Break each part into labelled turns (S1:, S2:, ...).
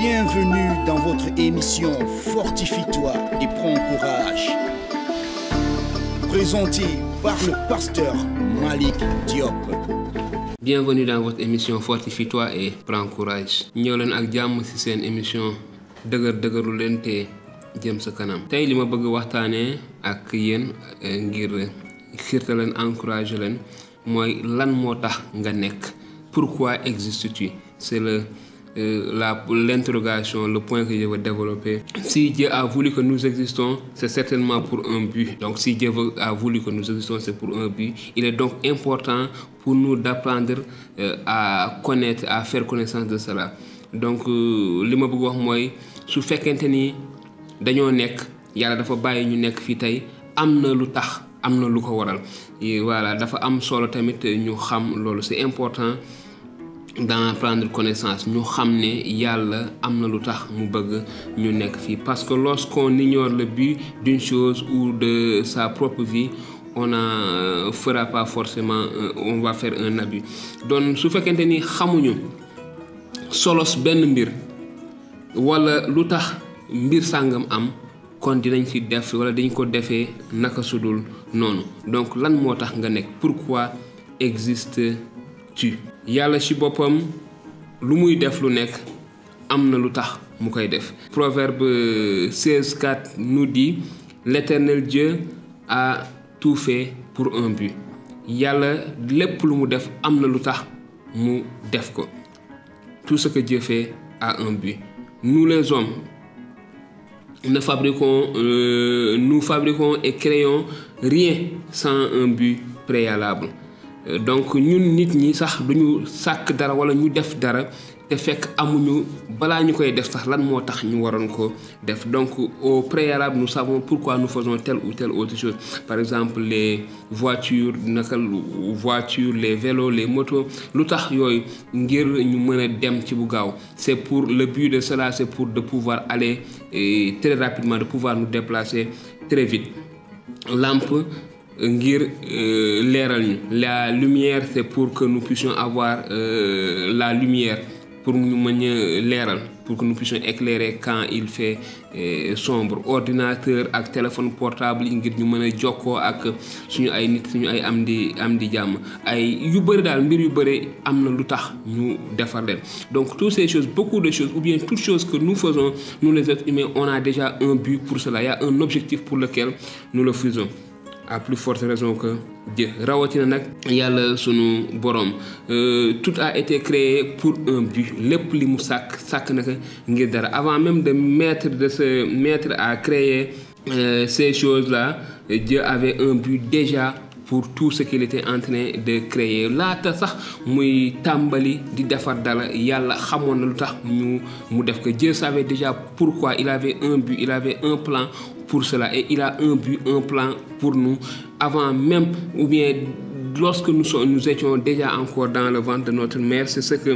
S1: Bienvenue dans votre émission Fortifie-toi et prends courage. Présenté par le pasteur Malik Diop.
S2: Bienvenue dans votre émission Fortifie-toi et prends courage. ñëw leen ak jàmm ci seen émission dëgëru leen te jëm sa kanam. Tey li ma bëgg waxtaanee ak yéen ngir xiirtal leen encourager leen mooy lan moo tax nga nekk. Pourquoi existes-tu? C'est l'interrogation, le point que je veux développer. Si Dieu a voulu que nous existons, c'est certainement pour un but. Donc si Dieu a voulu que nous existons, c'est pour un but. Il est donc important pour nous d'apprendre à connaître, à faire connaissance de cela. Donc li ma bëgg wax mooy su fekkente ni dañoo nekk yàlla dafa bàyyi ñu nekk fii tey am na lu tax am na lu ko waral. Et voilà, dafa am solo tamit ñu xam loolu. C'est important d'en prendre connaissance. Ñu xam ne yàlla am na lu tax mu bëgg ñu nekk fii. Parce que lorsqu'on ignore le but d'une chose ou de sa propre vie, on ne fera pas forcément, on va faire un abus. Donc su fekkente ni xamuñu solos benn mbir wala lu tax mbir sàngam am, kon dinañ ci def wala dañ ko defee naka sudul noonu. Donc lan moo tax nga nekk? Pourquoi existes-tu? Yàlla ci boppam lu muy def lu nekk am na lu tax mu koy def. Proverbe 16:4 nous dit l'Éternel Dieu a tout fait pour un but. Yàlla lépp lu mu def am na lu tax mu def ko. Tout ce que Dieu fait a un but. Nous les hommes nous fabriquons et créons rien sans un but préalable. Donc ñun nit ñi sax duñu sàkk dara wala ñu def dara te fekk amuñu balaa ñu koy def sax lan moo tax ñu waroon ko def. Donc au préalable nous savons pourquoi nous faisons telle ou telle autre chose. Par exemple les voitures, les vélos, les motos, lu tax yooyu ngir ñu mën a dem ci bu gaaw. C'est pour le but de cela, c'est pour de pouvoir aller très rapidement, de pouvoir nous déplacer très vite. Lampe ngir leeral ñu. La lumière, c'est pour que nous puissions avoir la lumière, pour ñu mën a leeral, pour que nous puissions éclairer quand il fait sombre. Ordinateur ak téléphone portable ngir ñu mën a jokkoo ak suñu ay nit, suñu ay am di jàmm. Ay yu bëri daal mbir yu bëri am na lu tax ñu defar leen. Donc toutes ces choses, beaucoup de choses, ou bien toutes choses que nous faisons, nous les êtres humains, on a déjà un but pour cela. Il y a un objectif pour lequel nous le faisons. À plus forte raison que Dieu. Rawatina nag yàlla sunu borom. Tout a été créé pour un but. Lépp li mu sàkk naka ngir dara. Avant même de se mettre à créer ces choses-là, Dieu avait un but déjà pour tout ce qu'il était en train de créer. Laata sax muy tàmbali di defar dara yàlla xamoon na lu tax mu def ko. Dieu savait déjà pourquoi. Il avait un but, il avait un plan pour cela, et il a un but, un plan pour nous avant même, ou bien lorsque nous étions déjà encore dans le ventre de notre mère. C'est ce que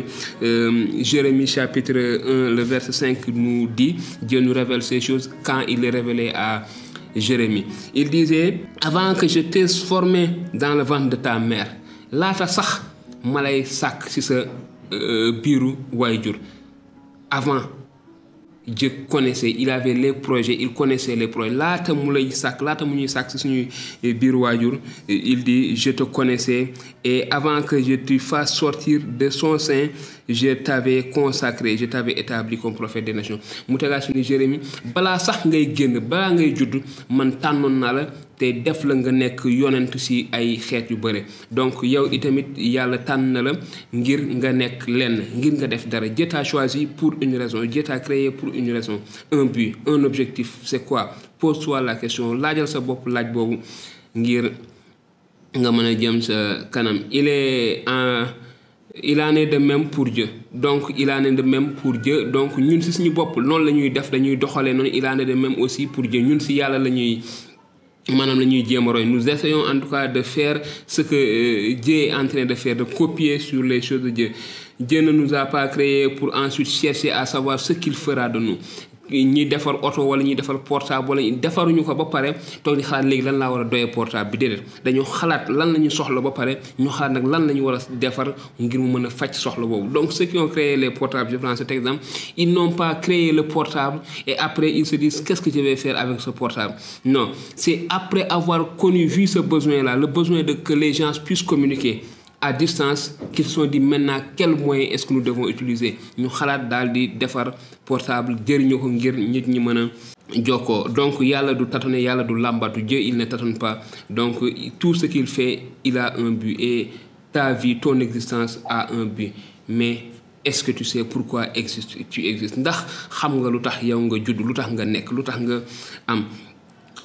S2: Jérémie chapitre 1 le verset 5 nous dit. Dieu nous révèle ces choses quand il les révélait à Jérémie. Il disait: avant que je t'ai formé dans le ventre de ta mère, laata sax ma lay sàkk ci sa biiru waajur. Avant, Dieu connaissait, il avait les projets, il connaissait les projets. Laata mu ñuy sàkk ci suñuy biir waajur, il dit: je te connaissais, et avant que je te fasse sortir de son sein, je t'avais consacré, je t'avais établi comme prophète des nations. Mu tegaat suñu Jérémie, balaa sax ngay génn, balaa ngay judd, man tànnoon naa la te def la nga nekk yonent ci ay xeet yu bëre. Donc yow itamit yàlla tànn na la ngir nga nekk lenn, ngir nga def dara. Dieu t'a choisi pour une raison, Dieu t'a créé pour une raison, un but, un objectif. C'est quoi? Pose-toi la question, laajal sa bopp laaj boobu ngir nga mën a jëm sa kanam. Il en est de même pour Dieu. Donc il en est de même pour Dieu. Donc ñun ci suñu bopp noonu la ñuy def, dañuy doxalee noonu. Il en est de même aussi pour Dieu. Ñun ci yàlla la ñuy jéem a roy. Nous essayons en tout cas de faire ce que Dieu est en train de faire, de copier sur les choses de Dieu. Dieu ne nous a pas créés pour ensuite chercher à savoir ce qu'il fera de nous. ñi defar auto wala ñi defar portable wala defaruñu ko ba pare toog di xalaat léegi lan laa war a doyee portable bi déedéet dañu xalaat lan la ñu soxla ba pare ñu xalaat nag lan la ñu war a defar ngir mu mën a faj soxla boobu. Donc ceux qui ont créé les portables, je prends cet exemple, ils n'ont pas créé le portable et après ils se disent qu'est-ce que je vais faire avec ce portable. Non, c'est après avoir vu ce besoin-là, le besoin de que les gens puissent communiquer à distance, qu'ils se sont dit maintenant quels moyens est-ce que nous devons utiliser. Ñu xalaat daal di defar portable jëriñoo ko ngir nit ñi mën a joko. Donc yàlla du tâtonner, yàlla du làmbatu. Dieu il ne tâtonne pas. Donc tout ce qu'il fait il a un but et ta vie, ton existence a un but. Mais est-ce que tu sais pourquoi tu existes? Ndax xam nga lutax yow nga judd, lutax nga nek, lutax nga am.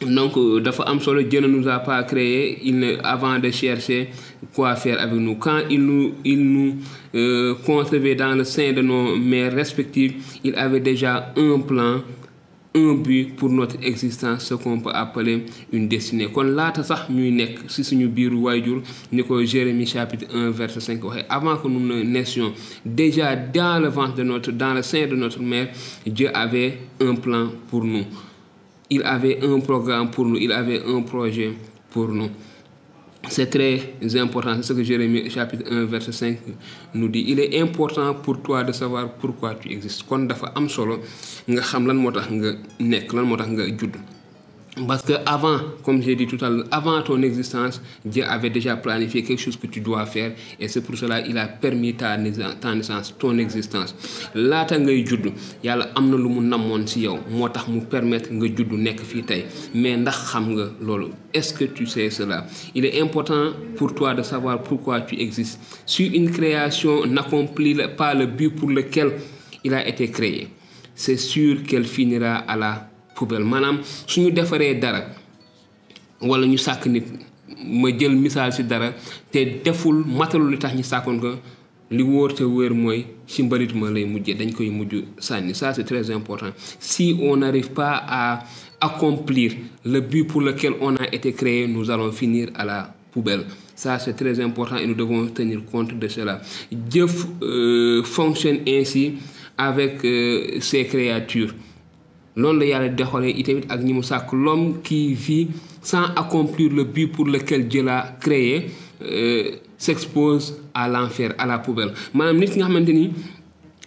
S2: Donc dafa am solo, Dieu ne nous a pas créé avant de chercher quoi faire avec nous. Quand il nous concevait dans le sein de nos mères respectives, il avait déjà un plan, un but pour notre existence, ce qu'on peut appeler une destinée. Kon laata sax ñuy nekk ci suñu biiru waajur ni ko Jérémie chapitre 1 verset 5 waxee, avant que nous ne naissions, déjà dans le ventre dans le sein de notre mère, Dieu avait un plan pour nous. Il avait un programme pour nous, il avait un projet pour nous. C'est très important, c'est ce que Jérémie chapitre 1 verset 5 nous dit. Il est important pour toi de savoir pourquoi tu existes. Kon dafa am solo nga xam lan motax nga nek, lan motax nga judd. Parce que avant, comme j'ai dit tout à l'heure, avant ton existence, Dieu avait déjà planifié quelque chose que tu dois faire et c'est pour cela il a permis ta naissance, ton existence. Laata ngay judd, yàlla am na lu mu namoon ci yow moo tax mu permettre nga judd nekk fii tey. Mais ndax xam nga loolu? Est-ce que tu sais cela? Il est important pour toi de savoir pourquoi tu existes. Si une création n'accomplit pas le but pour lequel il a été créé, c'est sûr qu'elle finira à la poubelle. Maanaam suñu defaree dara wala ñu sàkk nit, ma jël misaal ci dara te deful matalul li tax ñu sàkkoon ko, li wóor te wóor mooy ci mbalit ma lay mujjee, dañ koy mujj sànni. Ça c'est très important. Si on n'arrive pas à accomplir le but pour lequel on a été créé, nous allons finir à la poubelle. Ça c'est très important et nous devons tenir compte de cela. Dieu fonctionne ainsi avec ses créatures. L'homme la yàlla doxalee itamit ak ñi mu sàkk. L'homme qui vit sans accomplir le but pour lequel Dieu l'a créé s'expose à l'enfer, à la poubelle. Maanaam nit ki nga xamante ni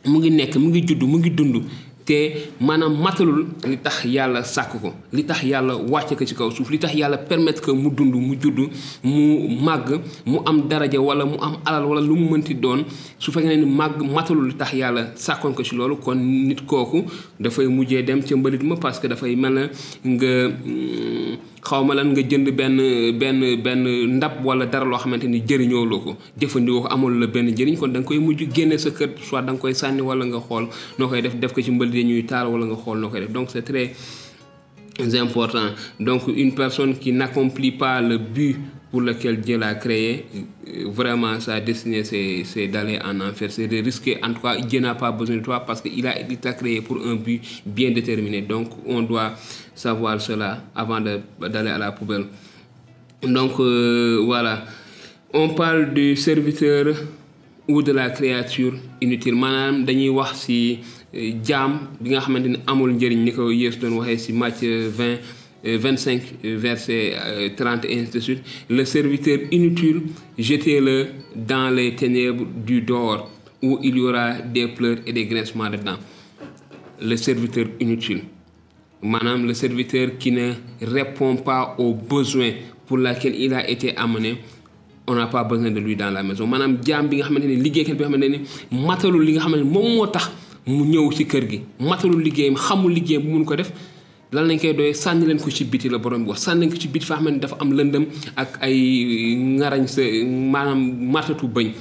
S2: mu ngi nekk, mu ngi judd, mu ngi dund te maanaam matalul li tax yàlla sàkk ko, li tax yàlla wàcce ko ci kaw suuf, li tax yàlla permettre que mu dund, mu judd, mu màgg, mu am daraja wala mu am alal wala lu mu mënti doon, su fekkee ne màgg matalul li tax yàlla sàkkoon ko ci loolu, kon nit kooku dafay mujjee dem ca mbalit ma parce que dafay mel na nga xawma lan nga jënd benn ndab wala dara loo xamante ni jëriñoo loo ko, jëfandikoo ko amul la benn njëriñ, kon da nga koy mujj génne sa kër, soit da nga koy sànni wala nga xool noo koy def ko ci mbalit ñuy taal wala nga xool noo koy def. Donc c'est très important. Donc une personne qui n'accomplit pas le but pour lequel Dieu l'a créé, vraiment sa destinée c'est d'aller en enfer, c'est de risquer. En tout cas, Dieu n'a pas besoin de toi parce qu'il t'a créé pour un but bien déterminé. Donc on doit savoir cela avant d'aller à la poubelle. Donc voilà, on parle du serviteur ou de la créature inutile. Maanaam dañuy wax ci jaam bi nga xamante ni amul njëriñ, ni ko Yeesu doon waxee ci Matthieu 25 verset 30 et ainsi de suite. Le serviteur inutile, jetez-le dans les ténèbres du dehors où il y aura des pleurs et des grincements de dents. Le serviteur inutile, maanaam le serviteur qui ne répond pas aux besoins pour lesquels il a été amené, on n'a pas besoin de lui dans la maison. Maanaam jaam bi nga xamante ni liggéeykat bi nga xamante ni matalul li nga xamante ni moom moo tax mu ñëw ci kër gi, matalul liggéeyam, xamul liggéeyam bu mun ko def, lan lañ koy doyee? Sànni leen ko ci biti la borom bi wax. Sànni leen ko ci biti fa xam ne dafa am lëndëm ak ay ngarañ sa maanaam matatu bëñ,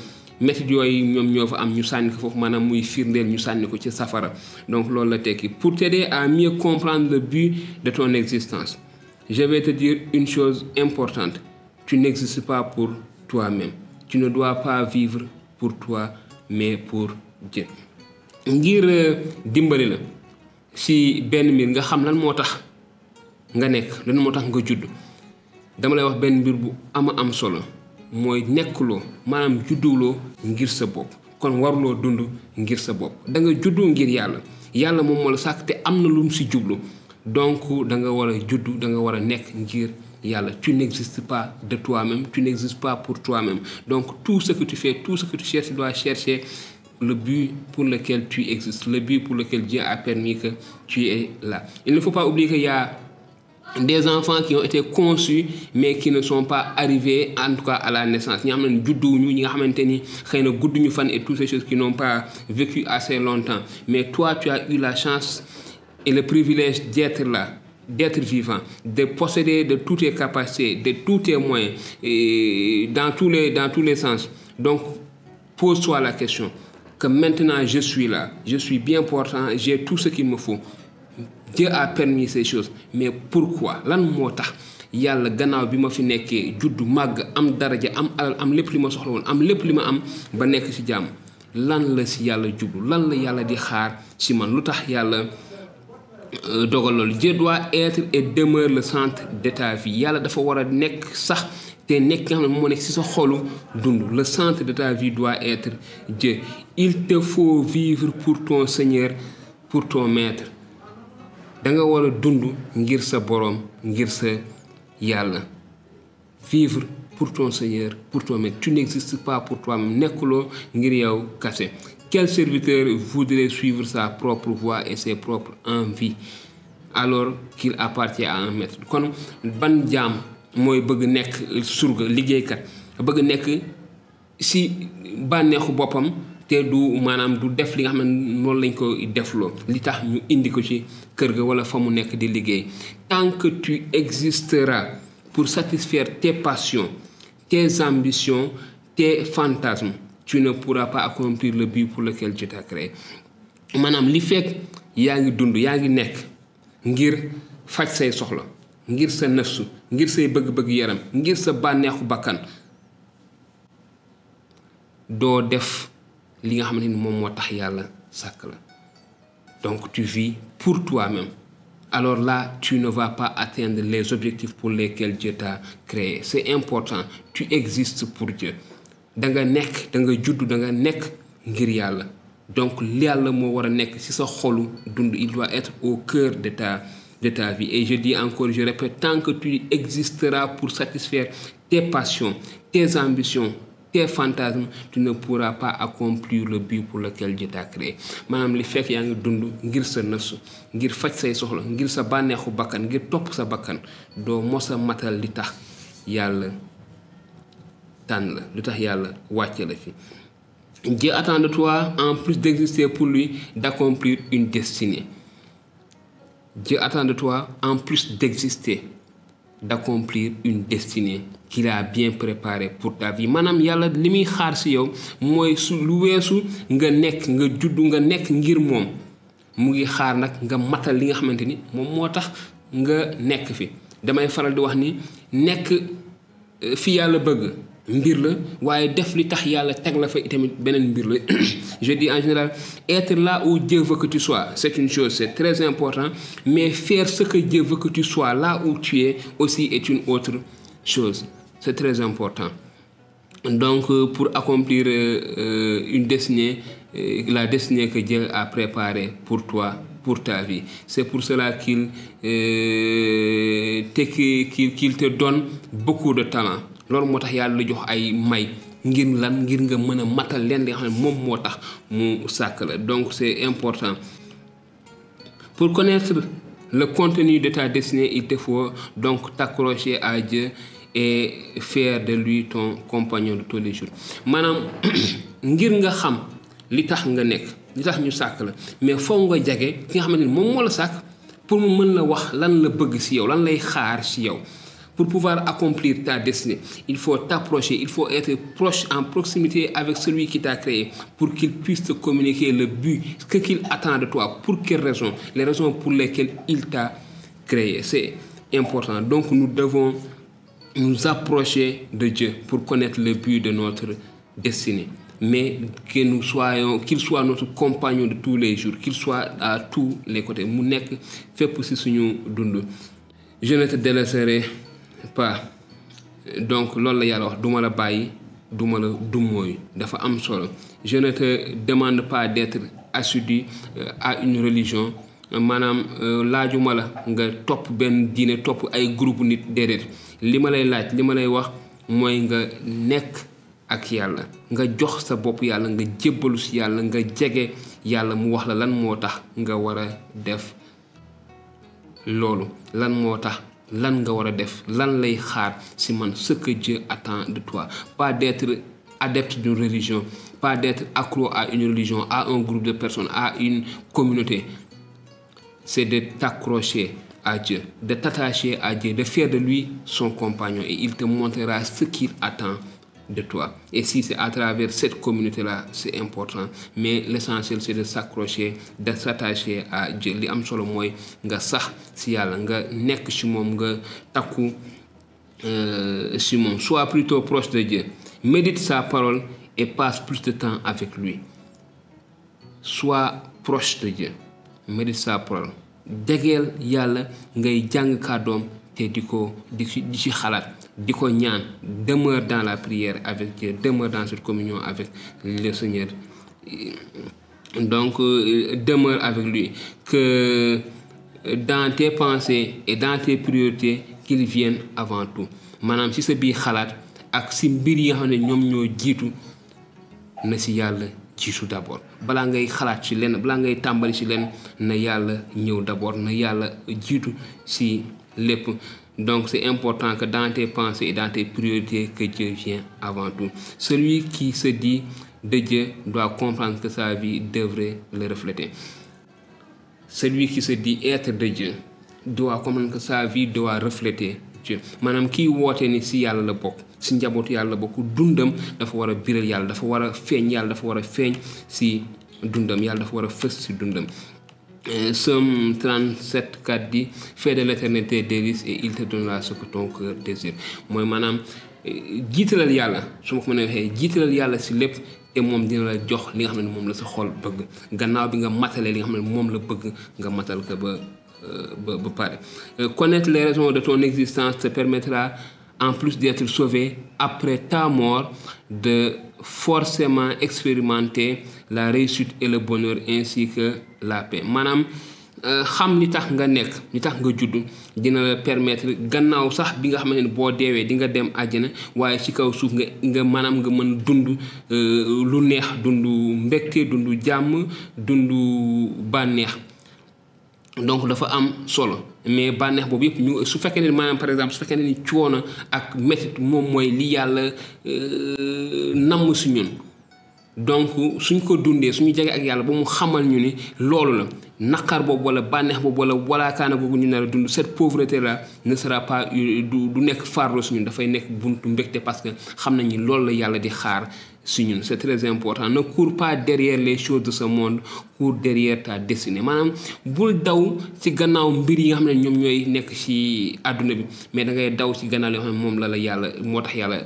S2: méthode yooyu ñoom ñoo fa am, ñu sànni ko foofu, maanaam muy firndeel ñu sànni ko ci safara. Donc loolu la tekki. Pour t'aider à mieux comprendre le but de ton existence, je vais te dire une chose importante. Tu n'existes pas pour toi-même. Tu ne dois pas vivre pour toi, mais pour Dieu. Ngir dimbali la si benn mbir nga xam lan moo tax nga nekk, lan moo tax nga judd, dama lay wax benn mbir bu am solo, mooy nekkuloo, maanaam judduloo ngir sa bopp. Kon waruloo dund ngir sa bopp. Da nga juddu ngir yàlla. yàlla moom moo la sàkk te am na lu mu si jublu donc da nga war a juddu da nga war a nekk ngir yàlla. Tu n'existes pas de toi-même, tu n'existes pas pour toi-même. Donc tout ce que tu fais, tout ce que tu cherches, tu dois chercher le but pour lequel tu existes, le but pour lequel Dieu a permis que tu es là. Il ne faut pas oublier qu'il y a des enfants qui ont été conçus mais qui ne sont pas arrivés en tout cas à la naissance. Ñi xam ne judduñu ñi nga xamante ni xëy na gudduñu fan et toutes ces choses qui n'ont pas vécu assez longtemps. Mais toi, tu as eu la chance et le privilège d'être là, d'être vivant, de posséder de toutes tes capacités, de tous tes moyens, et dans tous les sens. Donc, pose-toi la question que maintenant je suis là, je suis bien portant, j'ai tout ce qu'il me faut. Dieu a permis ces choses, mais pourquoi? Lan moo tax yàlla gannaaw bi ma fi nekkee juddu màgg am daraja am alal am lépp li ma soxla woon am lépp li ma am ba nekk ci jàmm lan la ci yàlla jublu lan la yàlla di xaar ci man lu tax yàlla dogal loolu. Dieu doit être et demeure le centre de ta vie. Yàlla dafa war a nekk sax te nekk nga xam ne moo nekk ci sa xolu dund. Le centre de ta vie doit être Dieu. Il te faut vivre pour ton Seigneur, pour ton Maître. Da nga war a dund ngir sa borom ngir sa yàlla. Vivre pour ton Seigneur, pour ton Maître. Tu n'existes pas pour toi-même. Nekkuloo ngir yow kase. Quel serviteur voudrait suivre sa propre voie et ses propres envies alors qu'il appartient à un maître? Kon ban jaam mooy bëgg nekk surga liggéeykat bëgg nekk si bànneexu boppam te du maanaam du def li nga xam ne noonu lañ ko defloo li tax ñu indi ko ci kër ga wala fa mu nekk di liggéey. Tant que tu existeras pour satisfaire tes passions, tes ambitions, tes fantasmes, tu ne pourras pas accomplir le but pour lequel Dieu t'a créé. Maanaam li fekk yaa ngi dund yaa ngi nekk ngir faj say soxla ngir sa nafsu ngir say bëgg-bëgg yaram ngir sa bànneexu bakkan doo def li nga xamante ni moom moo tax yàlla sàkk la. Donc tu vis pour toi-même. Alors là, tu ne vas pas atteindre les objectifs pour lesquels Dieu t'a créé. C'est important. Tu existes pour Dieu. Da nga nekk da nga judd da nga nekk ngir yàlla. Donc yàlla moo war a nekk ci sa xolu dund. Il doit être au cœur de ta vie. Et je dis encore, je répète, tant que tu existeras pour satisfaire tes passions, tes ambitions, tes fantasmes, tu ne pourras pas accomplir le but pour lequel Dieu t'a créé. Maanaam li fekk yaa ngi dund ngir sa nafsu ngir faj say soxla ngir sa bànneexu bakkan ngir topp sa bakkan doo mos a matal li tax yàlla tànn la lu tax yàlla wàcce la fi. Dieu attend de toi, en plus d'exister pour lui, d'accomplir une destinée. Dieu attend de toi, en plus d'exister, d'accomplir une destinée qu'il a bien préparée pour ta vie. Maanaam yàlla li muy xaar si yow mooy su lu weesu nga nekk nga juddu nga nekk ngir moom mu ngi xaar nag nga matal li nga xamante ni moom moo tax nga nekk fi. Damay faral di wax ni nekk fi yàlla bëgg mbir la waaye def li tax yàlla teg la fa itamit beneen mbir la. Je dis en général, être là où Dieu veut que tu sois, c'est une chose, c'est très important, mais faire ce que Dieu veut que tu sois là où tu es aussi est une autre chose. C'est très important. Donc pour accomplir une destinée, la destinée que Dieu a préparée pour toi, pour ta vie, c'est pour cela qu'il te donne beaucoup de talent. Loolu moo tax yàlla la jox ay may ngir lan ngir nga mën a matal leen li nga xam ne moom moo tax mu sàkk la. Donc c'est important. Pour connaître le contenu de ta destinée, il te faut donc t'accrocher à Dieu et faire de lui ton compagnon de tous les jours. Maanaam ngir nga xam li tax nga nekk li tax ñu sàkk la mais foog nga jege ki nga xamante ni moom moo la sàkk pour mu mën la wax lan la bëgg ci yow lan lay xaar ci yow. Pour pouvoir accomplir ta destinée, il faut t'approcher, il faut être proche, en proximité avec celui qui t'a créé pour qu'il puisse te communiquer le but, ce qu'il attend de toi, pour quelles raisons, les raisons pour lesquelles il t'a créé. C'est important. Donc nous devons nous approcher de Dieu pour connaître le but de notre destinée. Mais que nous soyons, qu'il soit notre compagnon de tous les jours, qu'il soit à tous les côtés. Mu nekk fépp ci suñu dund. Je ne te délaisserai pas. Donc loolu la yàlla wax duma la bàyyi duma la dummóoyu dafa am solo. Je ne te demande pas d'être assidu à une religion maanaam laajuma la nga topp benn diine topp ay groupe nit déedéet li ma lay laaj li ma lay wax mooy nga nekk ak yàlla nga jox sa bopp yàlla nga jébbalu si yàlla nga jege yàlla mu wax la lan moo tax nga war a def loolu lan moo tax lan nga war a def lan lay xaar si man ce que Dieu attend de toi pas d'être adepte d'une religion pas d'être accro à une religion à un groupe de personnes à une communauté c'est de t'accrocher à Dieu de t'attacher à Dieu de faire de lui son compagnon et il te montrera ce qu'il attend de toi et si c'est à travers cette communauté là c'est important mais l'essentiel c'est de s'accrocher de s'attacher à Dieu li am solo mooy nga sax si yàlla nga nekk ci moom nga takku ci moom sois plutôt proche de Dieu médite sa parole et passe plus de temps avec lui sois proche de Dieu médite sa parole jegeel yàlla ngay jàng kàddoom te di ci xalaat di ko ñaan demeure dans la prière avec Dieu demeure dans cette communion avec le Seigneur donc demeure avec lui que dans tes pensées et dans tes priorités qu'il vienne avant tout maanaam ci sa biir xalaat ak si mbir yi nga xam ne ñoom ñoo jiitu na si yàlla jiitu d'abord balaa ngay xalaat ci lenn balaa ngay tàmbali ci lenn na yàlla ñëw d'abord na yàlla jiitu si lépp donc c'est important que dans tes pensées et dans tes priorités que Dieu vienne avant tout celui qui se dit de Dieu doit comprendre que sa vie devrait le refléter celui qui se dit être de Dieu doit comprendre que sa vie doit refléter Dieu maanaam kii woote ni si yàlla la bokk si njabootu yàlla la bokk dundam dafa war a biral yàlla dafa war a feeñ yàlla dafa war a feeñ si dundam yàlla dafa war a fës si dundam Psaume 37:4 dit fais de l'éternité tes délices et il te donnera ce que ton cœur désire mooy maanaam jiitalal yàlla su ma ko mënee waxee jiitalal yàlla si lépp te moom dina la jox li nga xam ne moom la sa xol bëgg gannaaw bi nga matalee li nga xam ne moom la bëgg nga matal ko ba pare connaître les raisons de ton existence te permettra en plus d'être sauvé après ta mort de forcément expérimenter la réussite et le bonheur ainsi que la paix maanaam xam li tax nga nekk li tax nga judd dina la permettre gannaaw sax bi nga xamante ne boo deewee di nga dem àjjana waaye ci kaw suuf nga maanaam nga mën dund lu neex dund mbégte dund jàmm dund bànneex donc dafa am solo mais bànneex boobu yëpp ñu su fekkee ne maanaam par exemple su fekkee ne ni coono ak métit moom mooy li yàlla namm si ñun donc suñ ko dundee suñu jege ak yàlla ba mu xamal ñu ni loolu la naqar boobu wala bànneex boobu wala walaakaana googu ñu nar a dund cette pauvreté là ne sera pas du nekk fardeau si ñun dafay nekk buntu mbégte parce que xam nañ ni loolu la yàlla di xaar si ñun c'est très important ne cours pas derrière les choses de ce monde cours derrière ta destinée maanaam bul daw ci gannaaw mbir yi nga xam ne ñoom ñooy nekk ci àdduna bi mais da ngay daw ci gannaaw yoo xam ne moom la yàlla moo tax yàlla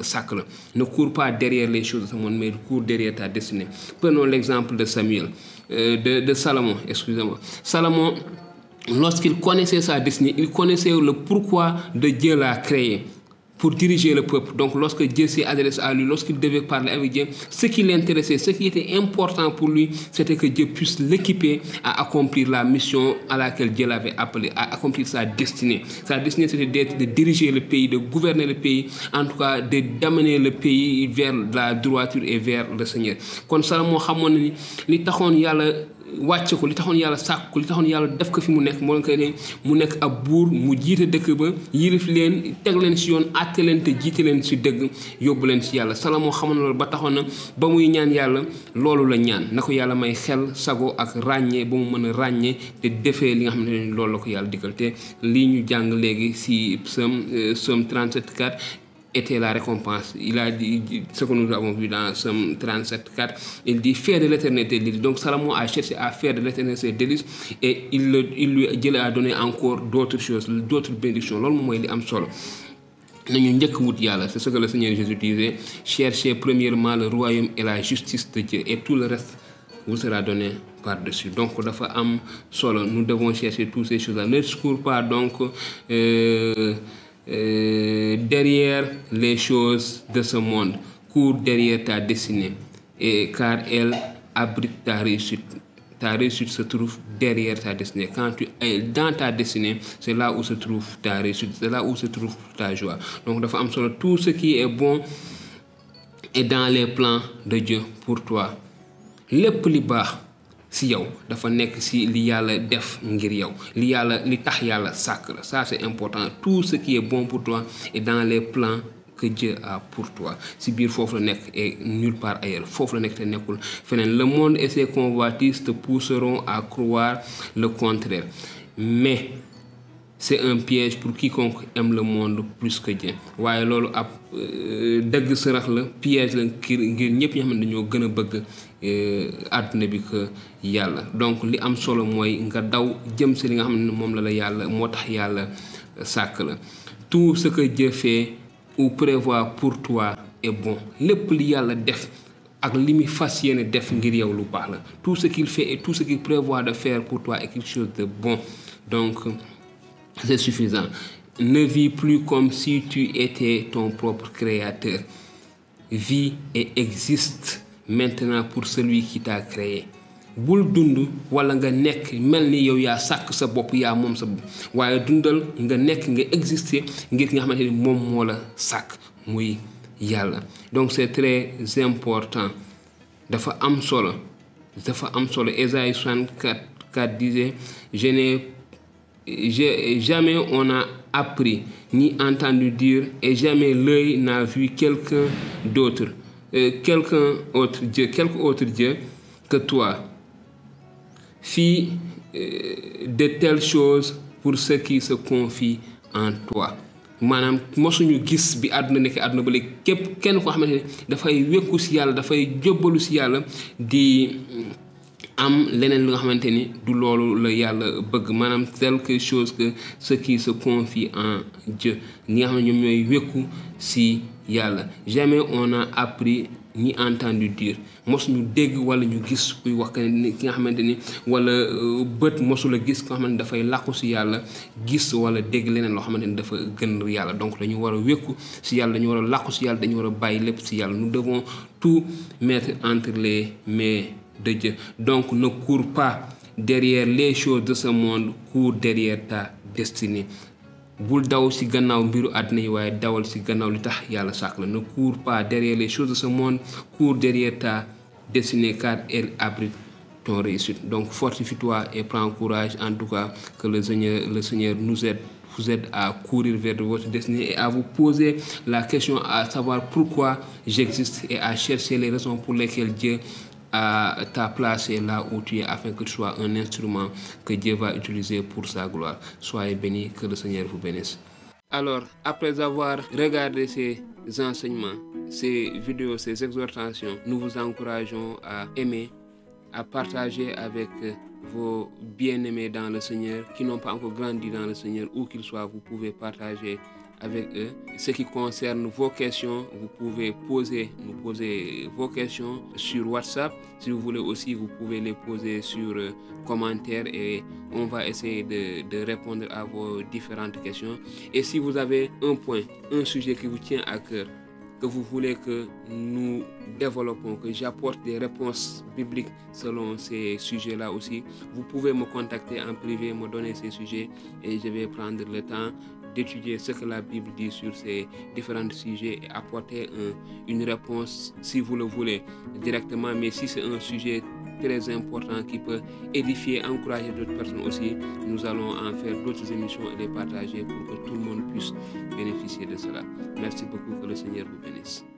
S2: sàkk la ne cours pas derrière les choses de ce monde mais cours derrière ta destinée prenons l'exemple de Samuel de Salomon excusez-moi Salomon lorsqu'il connaissait sa destinée il connaissait le pourquoi de Dieu l'a créé pour diriger le peuple. Donc lorsque Dieu s'est adressé à lui, lorsqu'il devait parler avec Dieu, ce qui l'intéressait, ce qui était important pour lui, c'était que Dieu puisse l'équiper à accomplir la mission à laquelle Dieu l'avait appelé, à accomplir sa destinée. Sa destinée, c'était de diriger le pays, de gouverner le pays, en tout cas d'amener le pays vers la droiture et vers le Seigneur. Quand Salomon xamoon ni li taxoon yàlla wàcce ko li taxoon yàlla sàkk ko li taxoon yàlla def ko fi mu nekk moo leen koy ne mu nekk ab buur mu jiite dëkk ba yilif leen teg leen si yoon àtte leen te jiite leen si dëgg yóbbu leen si yàlla Salomon xamoon loolu ba taxoon na ba muy ñaan yàlla loolu la ñaan na ko yàlla may xel sago ak ràññee ba mu mën a ràññee te defee li nga xam ne loolu la ko yàlla digal te lii ñu jàng léegi si Psaume 37:4 était la récompense. Il a dit ce que nous avons vu dans Psaume 37:4. Il dit faire de l'éternité délice. Donc Salomon a cherché à faire de l'éternité délice et Dieu lui a donné encore d'autres choses, d'autres bénédictions. Loolu mooy li am solo. Nañu njëkk wut yàlla, c'est ce que le Seigneur Jésus disait. Cherchez premièrement le royaume et la justice de Dieu et tout le reste vous sera donné par-dessus. Donc dafa am solo. Nous devons chercher toutes ces choses-là. Ne cours pas donc derrière les choses de ce monde, cours derrière ta destinée, et car elle abrite ta réussite. Ta réussite se trouve derrière ta destinée. Quand tu es dans ta destinée, c'est là où se trouve ta réussite, c'est là où se trouve ta joie. Donc, dafa am solo, tout ce qui est bon est dans les plans de Dieu pour toi. Lépp li baax si yow dafa nekk si li Yàlla def ngir yow, li tax Yàlla sàkk la. Ça c'est important. Tout ce qui est bon pour toi est dans les plans que Dieu a pour toi. Si biir foofu la nekk et nulle part ailleurs, foofu la nekk te nekkul feneen. Le monde et ses convoitises te pousseront à croire le contraire, mais c'est un piège pour quiconque aime le monde plus que Dieu. waaye loolu ab dëgg sërëx la, piège la ngir ñëpp ñi xam ne dañoo gën a bëgg àdduna bi que Yàlla. Donc li am solo mooy nga daw jëm si li nga xam ne moom la Yàlla moo tax Yàlla sàkk la. Tout ce que Dieu fait ou prévoit pour toi est bon. Lépp li Yàlla def ak li muy fas yéene def ngir yow lu baax la. Tout ce qu'il fait et tout ce qu'il prévoit de faire pour toi est quelque chose de bon. Donc c'est suffisant. Ne vis plus comme si tu étais ton propre créateur. Vis et existe maintenant pour celui qui t'a créé. Bul dund wala nga nekk mel ni yow yaa sàkk sa bopp, yaa moom sa bopp, waaye dundal nga nekk nga exister ngir nga xamante ni moom moo la sàkk muy Yàlla. Donc c'est très important. Dafa am solo. Ésaïe 64 disait jamais on n'a appris ni entendu dire et jamais l'œil n'a vu quelque autre Dieu que toi. Fis de telles choses pour ceux qui se confient en toi. Maanaam mosuñu gis bi àdduna nekk àdduna ba léegi képp kenn koo xamante ne dafay wékku si Yàlla, dafay jébbalu si Yàlla di am leneen lu nga xamante ni du loolu la Yàlla bëgg. Maanaam quelque chose que ceux qui se confient en Dieu, ñi nga xam ne ñoom ñooy wékku si Yàlla. Jamais on a appris ni entendu dire. Mosuñu dégg wala ñu gis kuy wax ki nga xamante ni wala bët mosula gis ko xamante ni dafay làqu si Yàlla gis wala dégg leneen loo xamante ni dafa gën Yàlla. Donc dañu war a wékku si Yàlla, dañu war a làqu si Yàlla, dañu war a bàyyi lépp si Yàlla. Nous devons tout mettre entre les mains de Dieu. Donc ne cours pas derrière les choses de ce monde, cours derrière ta destinée. Bul daw si gannaaw mbiru àddina yi waaye dawal si gannaaw li tax Yàlla sàkk la. Ne cours pas derrière les choses de ce monde, cours derrière ta destinée car elle abrite ton réussite. Donc fortifie-toi et prends courage. En tout cas, que le Seigneur vous aide à courir vers votre destinée et à vous poser la question à savoir pourquoi j'existe et à chercher les raisons pour lesquelles Dieu t'a placé là où tu es afin que tu sois un instrument que Dieu va utiliser pour sa gloire. Soyez bénis, que le Seigneur vous bénisse. Alors, après avoir regardé ces enseignements, ces vidéos, ces exhortations, nous vous encourageons à aimer, à partager avec vos bien-aimés dans le Seigneur qui n'ont pas encore grandi dans le Seigneur, où qu'ils soient, vous pouvez partager avec eux. Ce qui concerne vos questions, vous pouvez nous poser vos questions sur WhatsApp. Si vous voulez aussi, vous pouvez les poser sur commentaires et on va essayer de répondre à vos différentes questions. Et si vous avez un sujet qui vous tient à cœur, que vous voulez que nous développons, que j'apporte des réponses bibliques selon ces sujets-là aussi, vous pouvez me contacter en privé, me donner ces sujets et je vais prendre le temps d'étudier ce que la Bible dit sur ces différents sujets et apporter une réponse si vous le voulez directement. Mais si c'est un sujet très important qui peut édifier, encourager d'autres personnes aussi, nous allons en faire d'autres émissions et les partager pour que tout le monde puisse bénéficier de cela. Merci beaucoup, que le Seigneur vous bénisse.